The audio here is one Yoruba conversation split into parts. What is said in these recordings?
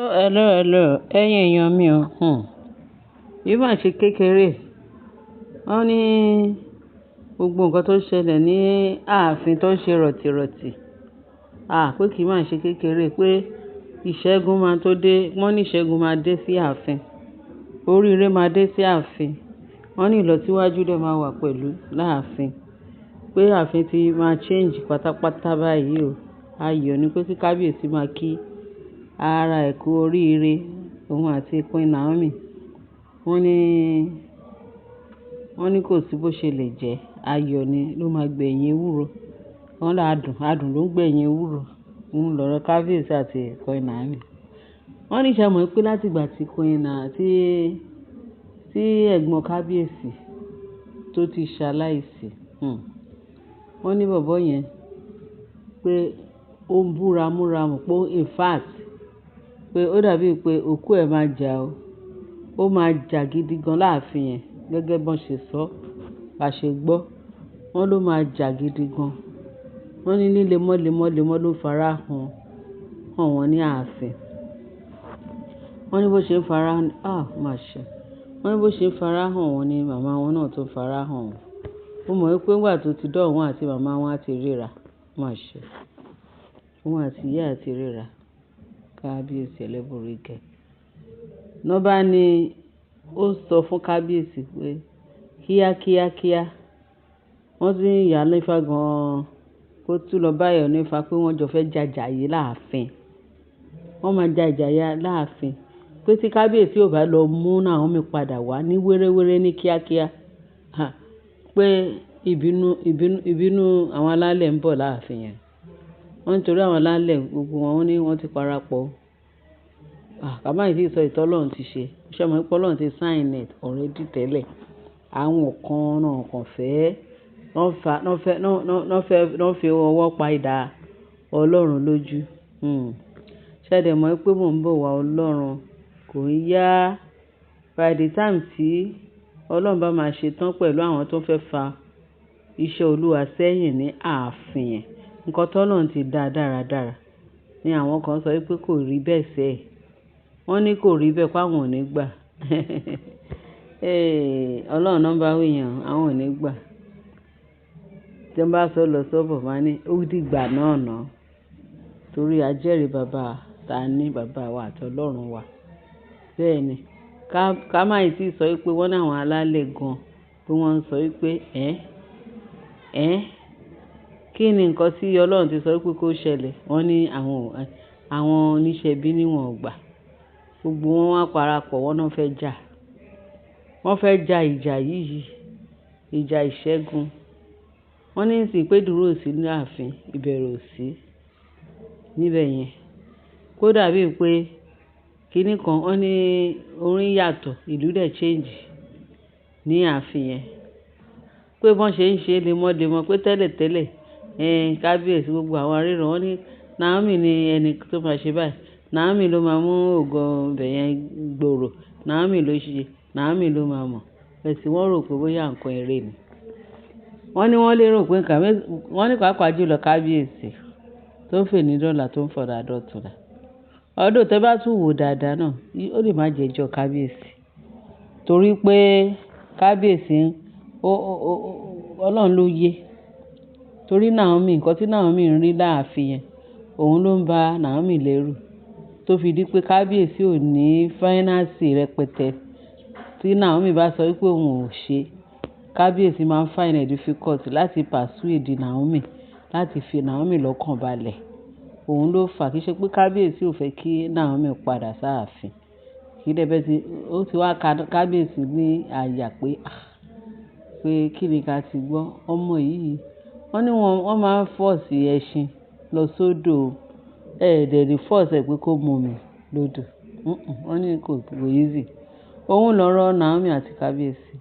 Hello, hello, ẹ̀yin èèyàn mi o. Yìí máa ṣe kékeré. Wọ́n ní gbogbo nǹkan tó ṣẹlẹ̀ ní ààfin tó ń ṣe rọ̀tìrọ̀tì. À, pé kì í máa ṣe kékeré pé ìṣẹ́gun máa tó dé. Wọ́n ní ìṣẹ́gun máa dé sí ààfin. Oríire máa dé sí ààfin. Wọ́n ní ìlọsíwájú dé máa wà pẹ̀lú láàfin. Pé ààfin ti máa change pátápátá báyìí o. Ayọ̀ ni pé kí kábíyèsí máa kí ara ẹ̀ kú oríire, òun àti Queen Naomi. Wọ́n ní, wọ́n ní kò sí bó ṣe lè jẹ́. Ayọ̀ ni ló máa gbẹ̀yìn ewúro. Wọ́n lá adùn, adùn ló ń gbẹ̀yìn ewúro. Òun lọ̀rọ̀ kábíyèsí àti Queen Naomi. Wọ́n ní ṣé ẹ mọ̀ pé láti ìgbà tí Queen Na-- tí ẹ̀gbọ́n kábíyèsí tó ti ṣaláìsí, Wọ́n ní bọ̀bọ́ yẹn pé ó ń búra múra mọ̀ pé in fact pé ó dàbí pé òkú ẹ̀ máa jà o. Ó máa jà gidi gan láàfin yẹn gẹ́gẹ́ bí wọ́n ṣe sọ, bá ṣe gbọ́. Wọ́n ló máa jà gidi gan. Wọ́n ní ní lemọ́ lemọ́ lemọ́ ló fara hàn, hàn wọ́n ní ààfin. Wọ́n ní bó ṣe ń fara hàn, ah má ṣe. Wọ́n ní bó ṣe ń fara hàn wọ́n ni màmá wọn náà tó fara hàn wọ́n. Mo mọ̀ wípé nígbà tó ti dán òun àti màmá wọn á ti ríra. Má ṣe. Òun àti ìyá ẹ ti ríra. Kábíyèsí ẹlẹ́bùrú ìkẹ́. Lọ́ bá ní ó sọ fún kábíyèsí pé kíá kíá kíá. Wọ́n sì ń yà nífà gan-an kó tú lọ bá ìyá onífá pé wọ́n jọ fẹ́ ja ìjà yìí láàfin. Wọ́n máa ja ìjà yìí láàfin. Pé tí kábíyèsí ò bá lọ mú Naomi padà wá ní wéréwéré ní kíákíá, ha, pé ìbínú, ìbínú, ìbínú àwọn alálẹ̀ ń bọ̀ láàfin yẹn. Wọ́n nítorí àwọn alálẹ̀ gbogbo wọn ní wọ́n ti parapọ̀. Ah, ká má ì tí sọ ìtọ́ Ọlọ́run ti ṣe. Ṣé ẹ mọ̀ pé Ọlọ́run ti sign it already tẹ́lẹ̀. Àwọn kan náà kàn fẹ́, wọ́n fa, wọ́n fẹ́, wọ́n fẹ́, wọ́n fi ọwọ́ pa idà Ọlọ́run lójú. Ṣé ẹ dẹ̀ mọ̀ pé mò ń bọ̀ wá Ọlọ́run kò ń yá. By the time tí Ọlọ́run bá máa ṣe tán pẹ̀lú àwọn tó fẹ́ fa iṣẹ́ Olúwa sẹ́yìn ní ààfin yẹn, nǹkan tó Ọlọ́run ti dá dáradára ni àwọn kan sọ wípé kò rí bẹ́ẹ̀ sẹ́. Wọ́n ní kò rí bẹ́ẹ̀ pé àwọn ò ní gbà. Ee, Ọlọ́run náà bá wí yẹn, àwọn ò ní gbà. Tí wọ́n bá sọ lọ sọ́bọ̀ máa ní ó dìgbà náà ná. Torí a jẹ́rìí bàbá ta ní bàbá wa àti Ọlọ́run wa. Bẹ́ẹ̀ ni. Ká, ká má ì tí sọ wípé wọ́n ní àwọn alálẹ̀ gan pé wọ́n ń sọ wípé ẹ́, ẹ́, kí ni nǹkan tí Ọlọ́run ti sọ wípé kó ṣẹlẹ̀? Wọ́n ní àwọn, àwọn oníṣẹ́ bí ní wọ́n ò gbà. Gbogbo wọn wá parapọ̀, wọ́n náà fẹ́ jà. Wọ́n fẹ́ ja ìjà yìí, ìjà ìṣẹ́gun. Wọ́n ní sì pé dúró sí ní ààfin, ìbẹ̀rù ò sí níbẹ̀ yẹn. Kó dàbí pé kíní kan wọ́n ní orin yàtọ̀, ìlú dẹ̀ change ní ààfin yẹn. Pé bọ́n ṣe ń ṣe lemọ́lemọ́ pé tẹ́lẹ̀tẹ́lẹ̀, ẹ́, kábíyèsí gbogbo àwọn aríran wọ́n ní Naomi ni ẹni tó máa ṣe báyìí. Naomi ló máa mú ògo ibẹ̀ yẹn gbòòrò. Naomi ló ṣe, Naomi ló máa mọ̀. Bẹ́ẹ̀ sì wọ́n rò pé bóyá nǹkan eré ni. Wọ́n ní wọ́n lè rò pé nǹkan wọ́n ní pàápàá jùlọ kábíyèsí tó ń fè ní dọ́là tó ń fọ̀dà dọ̀túnla. Although tẹ bá tún wò dáadáa náà, ó lè má jẹ́ ẹjọ́ kábíyèsí. Torí pé kábíyèsí ó, ó, ó, Ọlọ́run ló yé. Torí Naomi, nǹkan tí Naomi ń rí láàfin yẹn, òun ló ń ba Naomi lérù. Tó fi di pé kábíyèsí ò ní finance rẹpẹtẹ. Tí Naomi bá sọ wípé òun ò ṣe, kábíyèsí máa ń find it difficult láti persuade Naomi, láti fi Naomi lọ́kàn balẹ̀. Òun ló fà kí í ṣe pé kábíyèsí ò fẹ́ kí Naomi padà sáàfin. Kí dẹ̀ bẹ́ẹ̀ tí ó ti wá ka kábíyèsí ní àyà pé, ah, pé kí ni ká ti gbọ́ ọmọ yìí. Wọ́n ní wọ́n, wọ́n máa ń force ẹṣin lọ sódò. Ẹ dẹ̀ lè force ẹ pé kó mu omi lódò. Wọ́n ní kò, kò easy. Òun lọ̀rọ̀ Naomi àti kábíyèsí.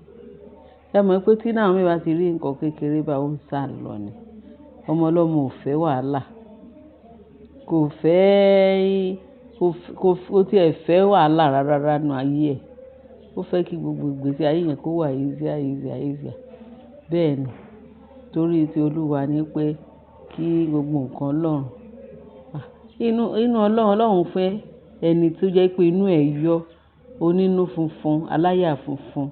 Ṣé ẹ mọ̀ pé tí Naomi bá ti rí nǹkan kékeré bá òun sálọ ni. Ọmọ ọlọ́mọ ò fẹ́ wàhálà. Kò fẹ́, kò, kò, kò tí ẹ fẹ́ wàhálà rárá nínú ayé ẹ̀. Ó fẹ́ kí gbogbo ìgbésí ayé yẹn kó wà easier, easier, easier. Bẹ́ẹ̀ ni. Torí tí Olúwa ní pé kí gbogbo nǹkan Ọlọ́run. Ah, inú, inú Ọlọ́run, Ọlọ́run fẹ́ Ẹni tó jẹ́ pé inú ẹ̀ yọ, onínú funfun, aláyà funfun,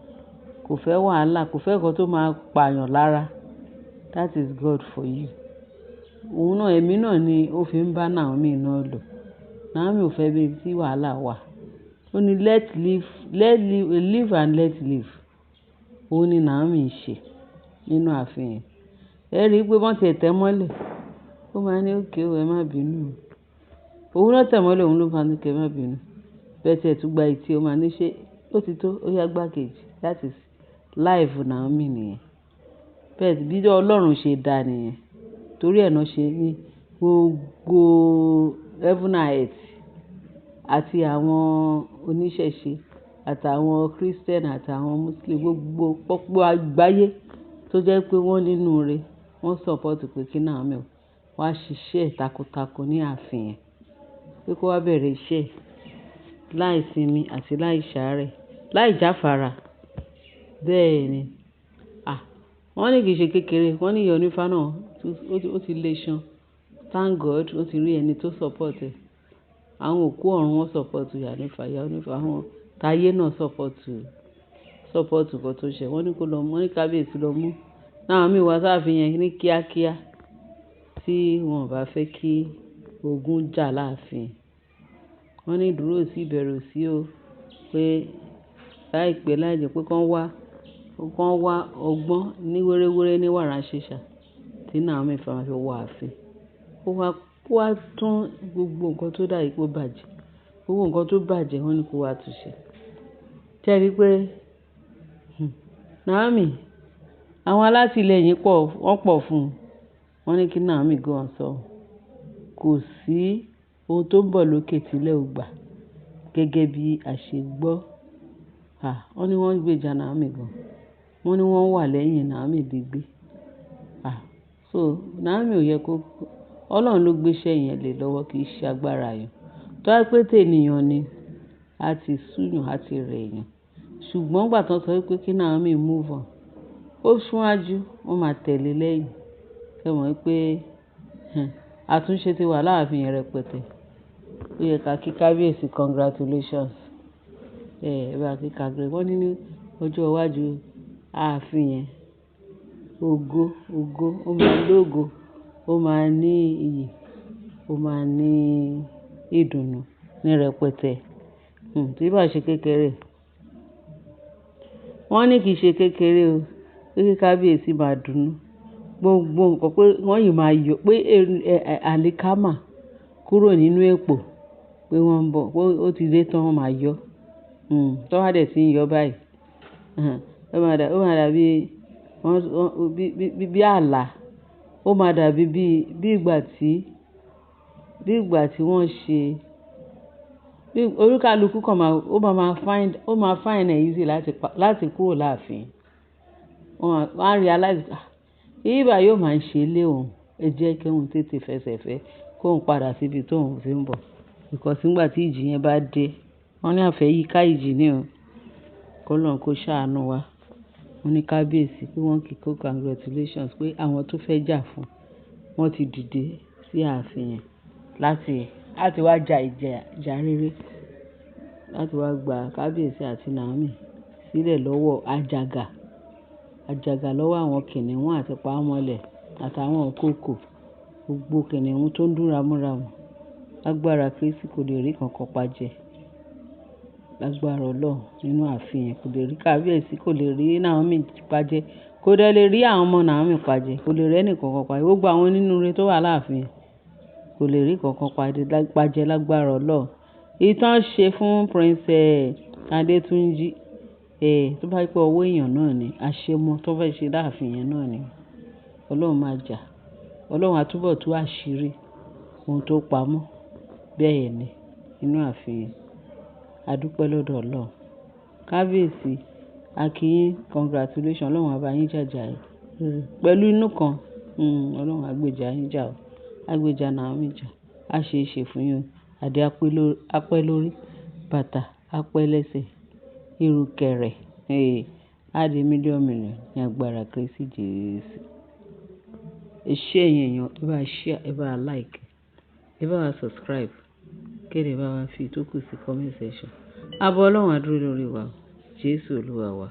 kò fẹ́ wàhálà, kò fẹ́ nǹkan tó máa pa èèyàn lára. That is God for you. Òun náà, ẹ̀mí náà ni ó fi ń bá Naomi náà lò. Naomi ò fẹ́ bí tí wàhálà wà. Ó ní let live, let live, live and let live. Òun ni Naomi ń ṣe nínú ààfin yẹn. Ẹ rí i pé wọ́n ti ẹ̀ tẹ́ mọ́lẹ̀. Ó máa ní okay o, ẹ má bínú. Òun náà tẹ̀ mọ́lẹ̀, òun ló máa ní kí ẹ má bínú. Bẹ́ẹ̀ tí ẹ tún gba etí, ó máa ní ṣe ó ti tó, ó yá gbá kejì. That is life Naomi nìyẹn. Bẹ́ẹ̀ bí Ọlọ́run ṣe dá a nìyẹn. Torí ẹ náà ṣe ní gbogbo heaven and earth àti àwọn oníṣẹ̀ṣe àtàwọn Christian àtàwọn Muslim, gbogbo pọ́pọ́ àgbáyé tó jẹ́ pé wọ́n nínú ire, wọ́n support pé kí Naomi wá ṣiṣẹ́ takuntakun ní ààfin yẹn. Pé kó wá bẹ̀rẹ̀ iṣẹ́ láì sinmi àti láì ṣàárẹ̀, láì jáfára. Bẹ́ẹ̀ ni. À, wọ́n ní kì í ṣe kékeré, wọ́n ní ìyá onífá náà ó ti lè ṣan. Thank God ó ti rí ẹni tó support ẹ̀. Àwọn òkú ọ̀run wọ́n support ìyá onífá, ìyá onífá, àwọn táyé náà support, support nǹkan tó ṣe. Wọ́n ní kó lọ mú, wọ́n ní kábíyèsí lọ mú Naomi wá sáàfin yẹn ní kíákíá tí wọ́n ò bá fẹ́ kí ogun jà láàfin. Wọ́n ní ìdúró sí ìbẹ̀rù sí o pé láìpẹ́ láìjẹ́ pé kán wá ọgbọ́n ní wéréwéré ní wàrà ṣẹ̀ṣà tí Naomi fi máa fi wọ ààfin. Kó wá tún gbogbo nǹkan tó dà yìí pé ó bàjẹ́. Gbogbo nǹkan tó bàjẹ́ wọ́n ní kó wá tún ṣe. Ṣé ẹ rí i pé Naomi, àwọn alátìlẹ́yìn pọ̀, wọ́n pọ̀ fún un. Wọ́n ní kí Naomi go on sọ. Kò sí ohun tó ń bọ̀ lókè tí ilẹ̀ ò gbà gẹ́gẹ́ bí a ṣe gbọ́. À, wọ́n ní wọ́n gbéjà Naomi gan. Wọ́n ní wọ́n wà lẹ́yìn Naomi digbí. À, so Naomi ò yẹ kó, Ọlọ́run ló gbé iṣẹ́ yẹn lé lọ́wọ́, kì í ṣe agbára èèyàn. Tó bá jẹ́ pé tènìyàn ni, a ti súyàn, a ti rẹ̀ èèyàn. Ṣùgbọ́n ìgbà tí wọ́n sọ wípé kí Naomi move on, ó súnwájú, wọ́n máa tẹ̀lé lẹ́yìn. Ṣé ẹ mọ̀ wípé, àtúnṣe ti wà láàfin yẹn rẹpẹtẹ. Ó yẹ ká kí kábíyèsí congratulations. Ẹ bá kí kábíyèsí. Wọ́n ní ní ọjọ́ iwájú ààfin yẹn, ògo, ògo, ó máa lógo, ó máa ní iyì, ó máa ní ìdùnnú ní rẹpẹtẹ. Tí bá ṣe kékeré. Wọ́n ní kì í ṣe kékeré o. Pé kí kábíyèsí máa dùnnú. Gbogbo nǹkan pé wọ́n yìí máa yọ pé àlìkámà kúrò nínú epo pé wọ́n ń bọ̀, pé ó ti dé tán wọ́n máa yọ. Tí wọ́n bá dẹ̀ tí ń yọ báyìí, ó máa dàbí, wọ́n, bí, bí, bí àlà. Ó máa dàbí bí, bí ìgbà tí wọ́n ṣe, bí olúkálùkù kan máa, ó máa máa find, ó máa find it easy láti kúrò láàfin. Wọ́n á realize, ah, ibi báyìí yóò máa ń ṣe ilé òun. Ẹ jẹ́ kí òun tètè fẹsẹ̀ fẹ́ kó òun padà síbi tó òun ti ń bọ̀. Because nígbà tí ìjì yẹn bá dé, wọ́n ní àfẹ́ yí ká ìjì ní o. Kí Ọlọ́run kó ṣàánú wa. Wọ́n ní kábíyèsí pé wọ́n kí kó congratulations pé àwọn tó fẹ́ jà fún, wọ́n ti dìde sí ààfin yẹn láti wá ja ìjà, ìjà rere. Láti wá gba kábíyèsí àti Naomi sílẹ̀ lọ́wọ́ àjàgà, àjàgà lọ́wọ́ àwọn kìnnìún àti pàmọ́lẹ̀ àtàwọn ìkookò. Gbogbo kìnnìún tó ń dún ramúramù. Lágbára Kristi kò lè rí kankan pa jẹ. Lágbára Ọlọ́run nínú ààfin yẹn kò lè rí kábíyèsí, kò lè rí Naomi pa jẹ, kò dẹ̀ lè rí àwọn ọmọ Naomi pa jẹ, kò lè rí ẹnì kankan pa jẹ. Gbogbo àwọn onínúure tó wà láàfin yẹn kò lè rí kankan pa jẹ lágbára Ọlọ́run. Èyí tó ń ṣe fún Prince Adétúnjì, tó bá jẹ́ pé ọwọ́ èèyàn náà ni, àṣemọ tó fẹ́ ṣe láàfin yẹn náà ni. Ọlọ́run máa jà. Ọlọ́run á túbọ̀ tú àṣírí ohun tó pamọ́. Bẹ́ẹ̀ ni nínú ààfin yẹn. A dúpẹ́ lọ́dọ̀ Ọlọ́run. Kábíyèsí, a kí yín congratulations. Ọlọ́run á bá yín jàjà rere pẹ̀lú inú kan. Ọlọ́run á gbèjà yín jà o. Á gbèjà Naomi jà. Á ṣe é ṣe fún yín o. Adé á pẹ́ lórí, bàtà á pẹ́ lẹ́sẹ̀, ìrùkẹ̀rẹ̀, á di mílíọ̀nù mílíọ̀nù ní agbára Kristi Jesu. Ẹ ṣé ẹ̀yin èèyàn, ẹ bá share, ẹ bá like, ẹ bá subscribe. Kéde bá wa fi tó kù sí comment section. Ààbò Ọlọ́run á dúró lórí wa o. Jésù Olúwa wa.